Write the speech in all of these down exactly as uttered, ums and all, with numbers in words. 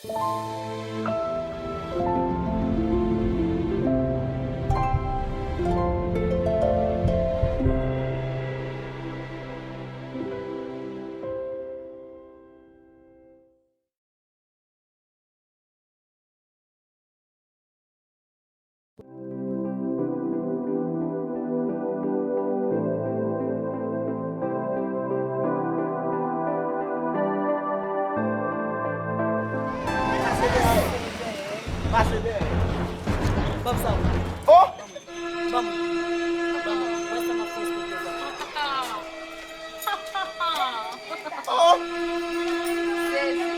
Pase dèyè. Pase dèyè. Ban m sa. Oh! Ban m. Ban m. Wè sa m ap fè pou tèt la. Oh! Sezi.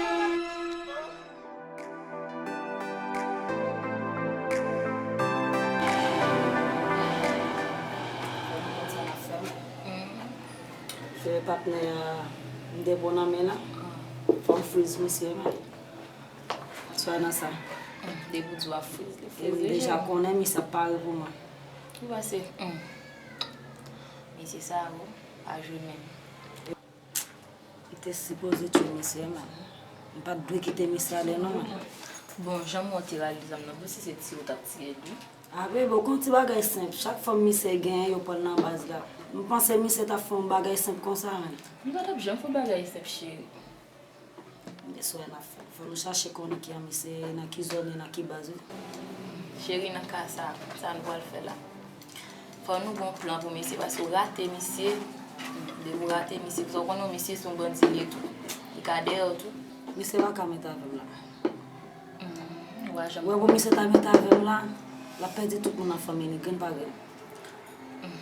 Fè patnè a, m te pran nan men l, fò m friz misye, men. Swa nan sa. Depi w di w ap friz, li friz. E m deja konnen misye ap pare pou mwen. Ou panse, hmm. Mesye sa yo pa jwe menm. M te sipoze tchwe misye, man. M pa t dwe kite misye ale non, man. Bon, jan m wè w te rale zam nan, bon, si se tire w t ap tire l, wi. A, bebe, w konn ti bagay senp. Chak fanm misye genyen, yo pran l nan baz la. M panse misye t ap fè yon bagay senp konsa, man. Li pa t ap janm fè yon bagay senp, cheri. Men sa n ap fè. Fò nou chache konnen ki an misye, nan ki zòn, nan ki baz, wi. Cheri, nan ka sa, sa nou pral fè la? Fò nou gon plan pou misye, paske w rate misye. Depi w rate misye, paske w konnen misye se yon bandi li ye tou. Li ka dèyè w tou. Misye pa ka mete avè m la. Hmm, ou pa janm... Wè, bon, misye ta mete avè m la, l ap pèdi tout moun nan fanmi li, grenn pa grenn. Hmm.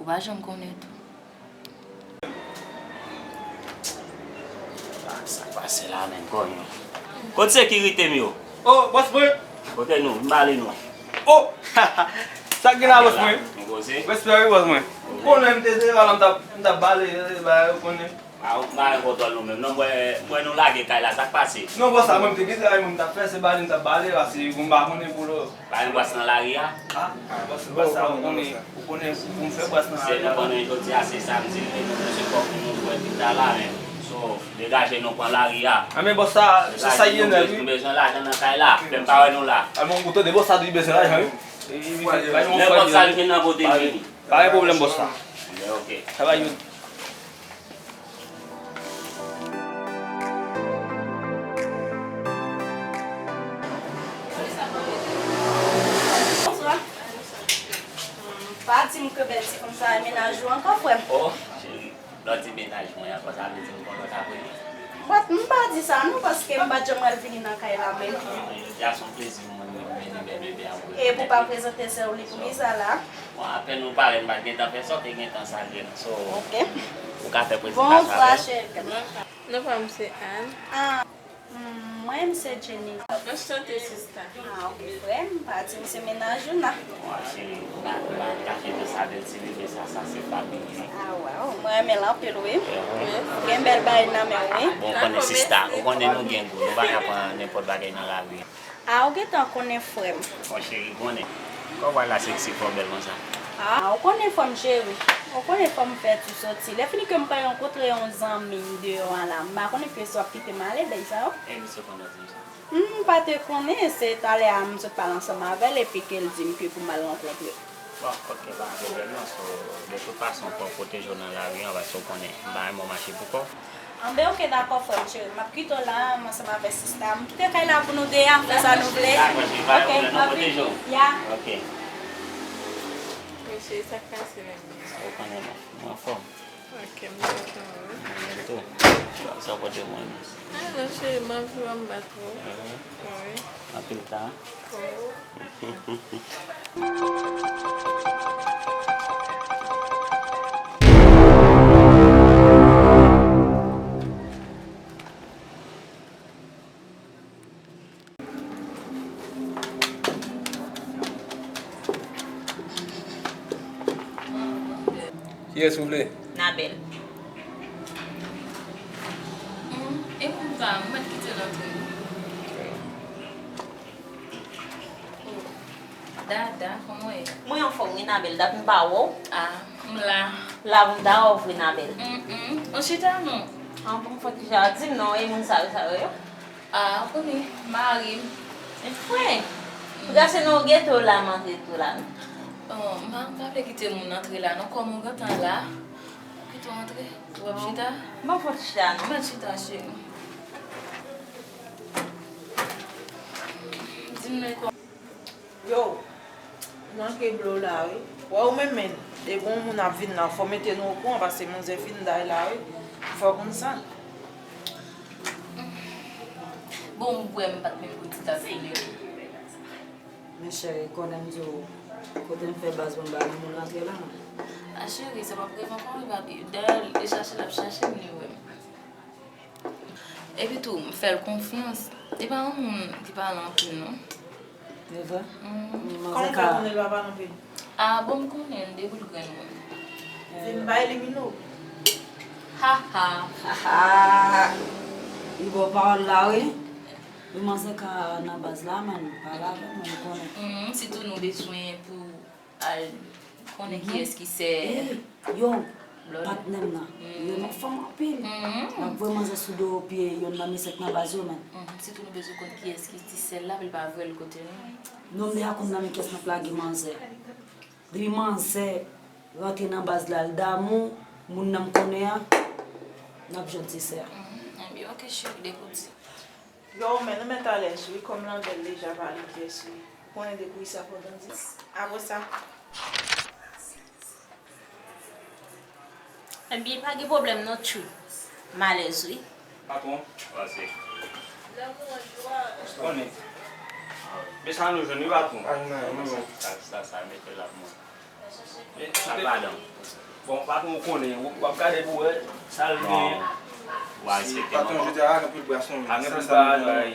Ou pa janm konnen tou. Ah, sa k pase la menm, konyo? Kot sekirite m yo? Oh, bòs mwen! Kote nou? M bale nou. Oh! Sa k gen la, bòs mwen? Nou koze? Respè, wi, bòs mwen. Ou konnen m te dèyè la, m t ap, m t ap bale, bale, ou konnen. Ah, ou pa gen kontwòl nou menm. Non, mwen, mwen nou lage kay la, sa k pase? Non, bòs, sa mwen m te gen travay mwen m t ap fè, se bale m t ap bale, paske m pa konnen pou l... Pa gen bwès nan lari a? Ah, bòs, se pa sa, ou konnen, ou konnen, pou m fè bwès nan lari a. Se nou konnen jodi a, se samdi, e nou bezwen kòb pou nou jwe pita la, men. So, degaje nou pran lari a. Ah, men bòs, sa, se sa, sa ye nèt, wi. Nou bezwen lajan nan kay la, men m pa wè nou la. Ah, men ou tande, bòs, sa di bezwen lajan, wi. Nenpòt sa l gen nan pote l vini. Pa gen pwoblèm, bòs, sa. Ok. Travay yo. Bonswa. Hmm, pa di m ke bèl ti fanm sa a mennaj ou ankò, frè m. Oh, cheri, lè w di mennaj mwen ankò, sa vle di m konnen w t ap rele. But, m pa di sa non, paske m pa t janm al vini nan kay la menm. Jodi a se yon plezi pou mwen, mwen vini bèl bebe a pou... E pou pa prezante sè w li pou li sa la? Bon, apèn ou parèt, m pa t gentan fè sa, w te gentan salye m. So, ou ka fè prezentasyon avè l. Bonswa, cheri. Non pa m se Ann. Ah, mm, mwen, m se Jenny. Anchante, sista. Ah, ok, frè m, pa di m se mennaj ou, non. Bon, cheri, ou pa, ou pa kache de sa, bèl ti bebe sa, sa se fanmi li. Ah, waw, mwen renmen l anpil, wi. Gen bèl bagay nan men w, wi. Bon, ou konnen sista, ou konnen nou gen gou, nou pa ka pran nenpòt bagay nan lari. Ah, ou gentan konnen, frè m. Bon, cheri, konnen. Kòman w la seksi fò bèl konsa? Ah, ou konnen fò m cheri. Ou konnen fò m fè ti soti. Lè fini ke m pral rankontre yon zanmi m deyò a la, m pa konnen ke si w ap kite m ale, bèl sa yo. E misye konnen di m sa? M pa te konnen, se talè a m sot pale ansanm avè l, epi ke l di m ke pou m al rankontre. Bon, ok, pa gen pwoblèm non. So, de tout fason, fò w pwoteje w nan lari an, paske w konnen, m pa renmen w mache pou kò w. Anben, ok, dakò, frè m cheri. M ap kite w la, m ansanm avè sista m. M kite kay la pou nou de a, fè sa nou vle. Dakò, cheri, pa gen pwoblèm non, pwoteje w. Ya. Ok. Wi, cheri, sa k pase menm? Ou konnen non, mwen anfòm. Ok, m kontan, wi. Mwen menm tou. Sa w pote mwen? Ah, non, cheri, m anvi wè m bat ou. Wi. Anpil tan. Wi. Kiyès ou vle? Nabèl. Hmm, e pou m ta, m mèt kite l antre. Oh, Dada, kòman w ye? Mwen anfòm wi, Nabèl, dat m pa wè w. Ah, m la. La pou m ta wè w vre, Nabèl. Mm, mm. Ou chita non. An bon, fò ki jan di m non, e moun sa yo, sa yo, yo? Ah, ou konnen, mari m. Mwen, pou gase nan yon geto la, m antre tou la. Oh, mari m pa vle kite moun antre la, non, kòm ou gentan la. Kite w antre, ou ap chita? Bon, fò chita, non. Ban chita, cheri. Di m non. Yo, manke blo la, wi. Wè ou menm, men, depi yon moun ap vin la, fò mete nou okouran, paske manzè fin day la, wi. Fò konn sa. Bon, m wè m pa t menm pou ti tap vini. Men cheri, konnen m di w, kote m fè baz mwen ba yon moun rantre la, non. A cheri, sa p ap rive ankò, wi, papi. Dayè, li chache, l ap chache m, li wè m. Epi tou, m fè l konfyans. Li pa yon moun ki pale anpil, non. E vre? Mhm. Kòman w fè konnen l pa pale anpil? Ah, bon, m konnen l depi l grenn moun. Vin bay li mino. Ha, ha. Ha, ha. Li ba w pawòl la, wi. Wi, manzè ka nan baz la, man. Pale avè l, man, m konnen. Mhm, sitou nou bezwen pou al konnen kiyès ki sè. Ey, yo, patnè m nan. Yo nan fanm anpil. N ap voye manzè sou do pye yonn nan mesye k nan baz yo, man. Mhm, sitou nou bezwen konn kiyès ki ti sè l la, pou l pa voye l kote nou. Non, m deja konn nan men kiyès m ap lage manzè. Depi manzè rantre nan baz la, l damou moun nan m konnen an, n ap jwenn ti sè a. Mhm, ebyen, ok, cheri, depi w di. Yo, men nou mèt alèz wi, kòm Lanbèl deja pale pyès wi. Ou konnen depi sa fò tandis. Apre sa. Ebyen, pa gen pwoblèm non, tchou. M alèz wi. Patwon. Pase. Ou konnen. Men sa nou jwenn wi, patwon. Sa, sa, sa, mete l ap mwen. Sa pa dan. Bon, patwon, ou konnen, w ap gade pou wè sa l genyen. Patwon, jodi a, pa gen pil bras non. Pa gen pil bras, bay.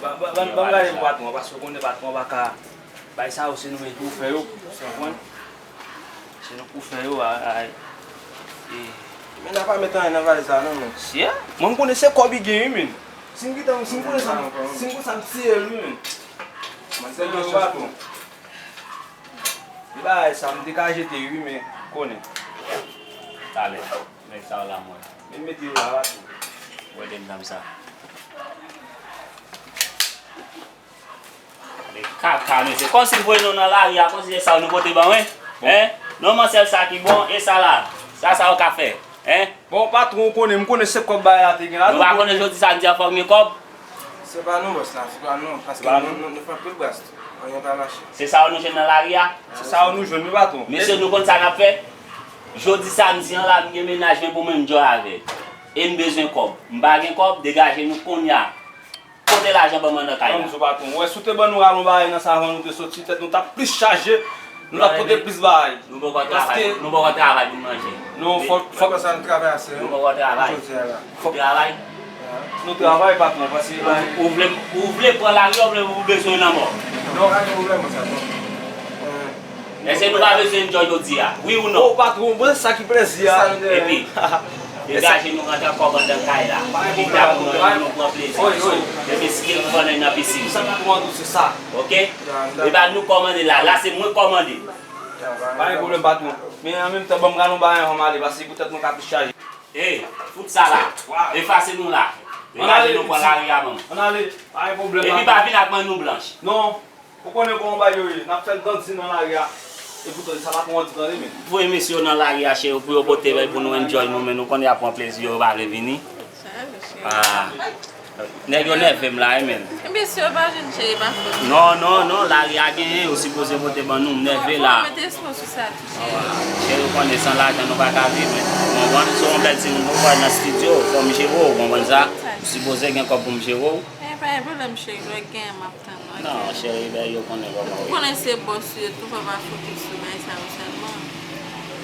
Ban, ban, ban, ban m gade pou patwon, paske ou konnen patwon pa ka bay sa yo, se nou menm ki pou fè yo. Ou konprann? Se nou pou fè yo, a, a, e. Men n a pa met anyen nan valiz la non, men. Sye? Mwen, m konnen se kòb li gen, wi, men. Si m gentan, si m konnen sa, si m konn sa, m tiye l, wi, men. Mwen, se gen yo, patwon. Li bagay sa, m te ka jete wi, men konnen. Talè, nèg sa yo la mwen. Men mete yo la, la tou. Wè de dam sa. Gade kaka, mesye. Kòmsi l voye nou nan lari a, kòmsi se sa nou pote ban mwen. Hein? Non, man, sèl sa ki bon, e sa la. Sa, sa yo ka fè. Hein? Bon, patwon, ou konnen, m konnen se kòb bagay la te gen la. Nou pa konnen jodi samdi a fòk gen kòb? Se pa nou, bòs la, se pa nou, paske nou, nou, nou fè anpil bras tou. Anyen pa mache. Se sa yo nou jwenn nan lari a? Se sa yo nou jwenn, wi, patwon. Mesye, nou konn sa n ap fè? Jodi samdi an la, m gen mennaj mwen pou mwen, m enjoy avè l. E m bezwen kòb. M pa gen kòb, degaje nou kounye a. Pote lajan ban mwen nan kay la. Ban m di w, patwon. Ou wè, si w te ban nou ralon bagay nan sa avan nou te soti, tèt nou t ap plis chaje, nou t ap pote plis bagay. Nou poko travay, nou poko travay pou n manje. Non, fòk, fòk sa nou travay ase, wi. Nou poko travay. Jodi a la. Fòk travay. Nou travay, patwon, paske ou, ou vle, ou vle pran lari a, ou vle, ou bezwen lanmò. Non, pa gen pwoblèm sa, non. Èske nou pa bezwen enjoy jodi a? Wi ou non? O, patwon, bon, se sa ki plezi a. Epi, degaje nou rantre kòb anndan kay la. Chita pou nou, nou pran plezi. Depi si gen konnen nan pisin. Sa patwon an di w se sa. Oke? E pa nou kòmande la, la se mwen kòmande. Pa gen pwoblèm, patwon. Men an menm tan, ban m rale yon bagay anvan m ale, paske poutèt mwen ka plis chaje. Ey, fout sa la. Efase nou la. Degaje nou pran lari a, ban m. Ann ale, pa gen pwoblèm, patwon. Epi pa vin ak mann nou blanch. Non. Ou konnen kòman bagay yo ye, n ap fè l grandi nan lari a. E poutan, sa patwon an di tande, men. Voye mesye yo nan lari a, cheri, pou yo pote bay pou nou enjoy nou, men nou konnen y ap pran plezi yo, yo pa vle vini. Ah. Nèg yo nève m la, wi, men. Ebyen, si yo pa jwenn, cheri, pa fòt. Non, non, non, lari a genyen, yo sipoze pote ban nou, m nève la. Fò w mete espwa sou sa tou, cheri. Cheri, ou konnen san lajan nou pa ka viv, men. Ou konprann? Se yon bèl timoun pou fè nan estidyo, fò m jere w, ou konprann sa? M sipoze gen kòb pou m jere w. Eh, pa gen pwoblèm, cheri, lè w genyen, m ap tann ou, oke? Non, cheri, ben, yo konnen kòman w ye. Ou konnen se bòs ou ye tou, fò w pa fokis sou bagay sa yo sèlman.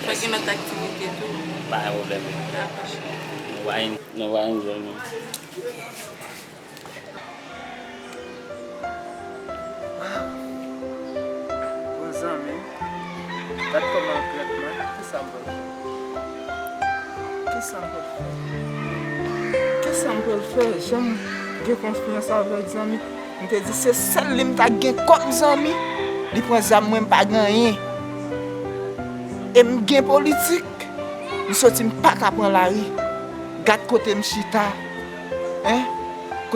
Fò gen lòt aktivite tou. Pa gen pwoblèm. Dakò, cheri. Nou va en-, nou va enjoy nou. Bon zanmi, gad kòman l krèt mwen, kisa m pral fè? Kisa m pral fè? Kisa m pral fè? Jan m gen konfyans avèk zanmi, m te di se sèl li m ta gen kòm zanmi, li pran zam mwen, m pa gen anyen. E m gen politik, m soti m pa ka pran lari. Gad kote m chita. Hein?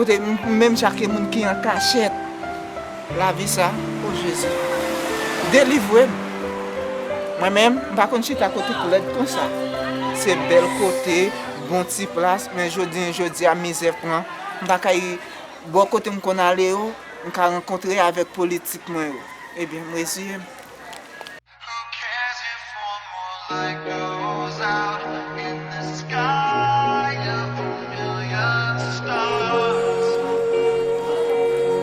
Kote m menm jan ke moun ki an kachèt. Lavi sa, o Jezi. Delivre m. Mwen menm, m pa konn chita kote k lèd konsa. Se bèl kote, bon ti plas, men jodi, jodi a mizè pran. M pa kay bò kote m konn ale yo, m ka rankontre avèk politik mwen yo. Ebyen, m reziye m. Who cares if one more light goes out in the sky of a million stars?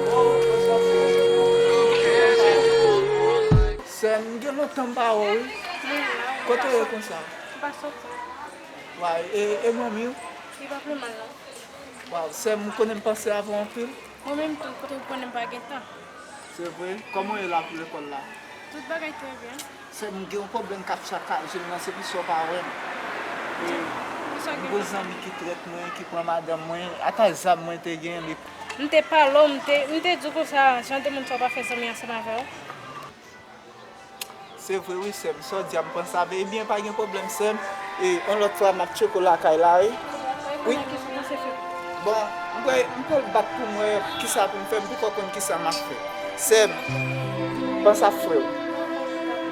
Who cares if one more light Sè m, gen lontan m pa wè w, wi. Kote w ye konsa? M pa soti. Waw, e, e manmi w? Li pa pi mal, non. Waw, sè m, ou konnen m panse avè w anpil. Mwen menm tou, kote w konnen m pa gen tan. Se vre? Kòman w ye la pou lekòl la? Tout bagay trè byen. Sè m, gen yon pwoblèm k ap sakaje m nan, se pou sa w pa wè m. E, m gen zanmi ki trèt mwen, ki pran madanm mwen, ata zam mwen te gen, li. M te pale w, m te, m te di w konsa, jan de moun sa w pa fè zanmi ansanm avè w. Se vre wi sè m, sa w di a m panse avè. Ebyen, pa gen pwoblèm sè m. E yon lòt fwa m ap tcheke w lakay la wi. Wi. Bon, m pral, m pral bat pou m wè kisa pou m fè, m poko konn kisa m ap fè. Sè m, panse ap frè w.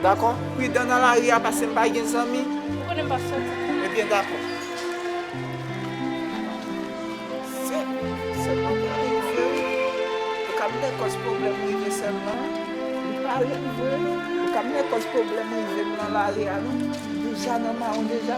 Dakò? Pridan nan lari a paske m pa gen zanmi. Ou konnen m p ap soti. Ebyen, dakò. Sè, sè m nan pale vre wi. Ou ka mete kòz pwoblèm rive sè m nan. Li pale vre wi. Ou ka mete kòz pwoblèm rive m nan lari a non. Deja nan mawon deja.